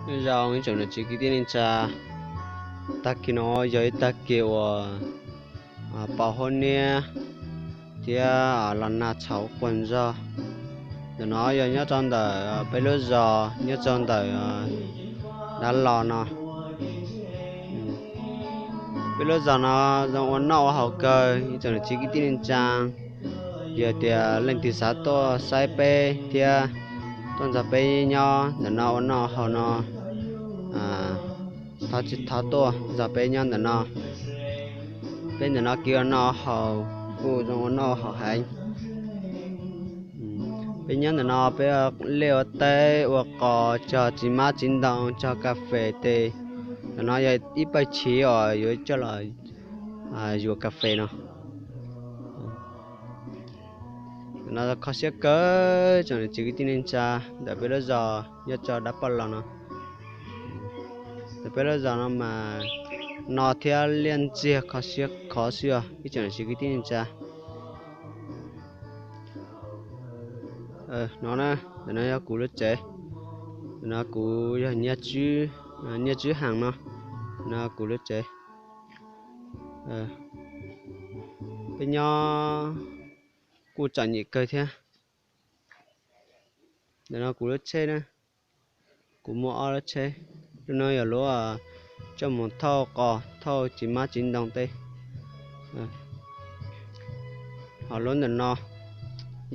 Nyob zoo ib tsoom niam txiv kwv tij neej tsa, tag kis no yog ib tag kis uas pos huab niab thiab los nag txhaum quas zog. Ntawm no yog nyob rau ntawm peb lub zos nyob rau ntawm Dab Los no. Peb lub zos no zoo ua noj ua haus kawg ib tsoom niam txiv kwv tij neej tsa. Yog tias leej twg xav tuaj saib peb thiab tuaj nrog peb nyob ntawm no ua noj haus no, thov tsis thov tuaj nrog peb nyob ntawm no. Peb ntawm no kev ua noj haus kuj zoo ua noj haus heev. Peb nyob ntawm no peb liaj ua teb ua qos cog txiv hmab txiv ntoo cog kas fes tes. Ntawm no yog ib pawg chiv uas yuav coj los yuav kas fes no. Ntawm no kho siab kawg tsoom niam txiv kwv tij neej tsa ntawm peb lub zos nyob rau Dab Poj Los no. Ntawm peb lub zos no mas no thiab liaj ntxiag kho siab khov xwb os ib tsoom niam txiv kwv tij neej tsa. No na, ntawm no yog kuv lub tsev. Ntawm no kuv yog Nyiaj Tswb Hees no. No kuv lub tsev. Peb nyob kuj txom nyem kawg thiab. Ntawm no kuv lub tsheb na, kuv muaj ob lub tsheb. Lub no yog lub coj mus thauj qos thauj txiv hmab txiv ntoo tej. Ho lub ntawm no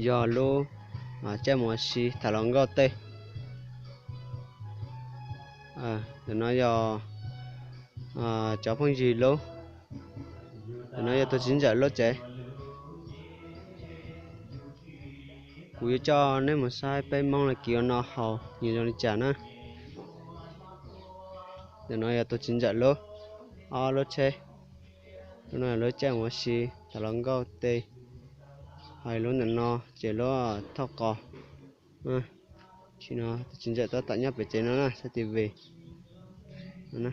yog lub coj mus ua si tham hluas nkauj tej. Ntawm no yog cov phooj ywg lub. Ntawm no yog tus txiv ntxawm lub tsev. Kuv yuav coj nej mus saib peb Hmoob lawv kev ua noj haus nws zoo li cas na. Ntawm no yog tus txiv ntxawm lub, ob lub tsheb. Lub no yog lub coj mus ua si tham hluas nkauj tej. Ho lub ntawm no ces lub thauj qos. Tam sim no tus txiv ntxawm tab tom nyob pem tsev no na saib T V no.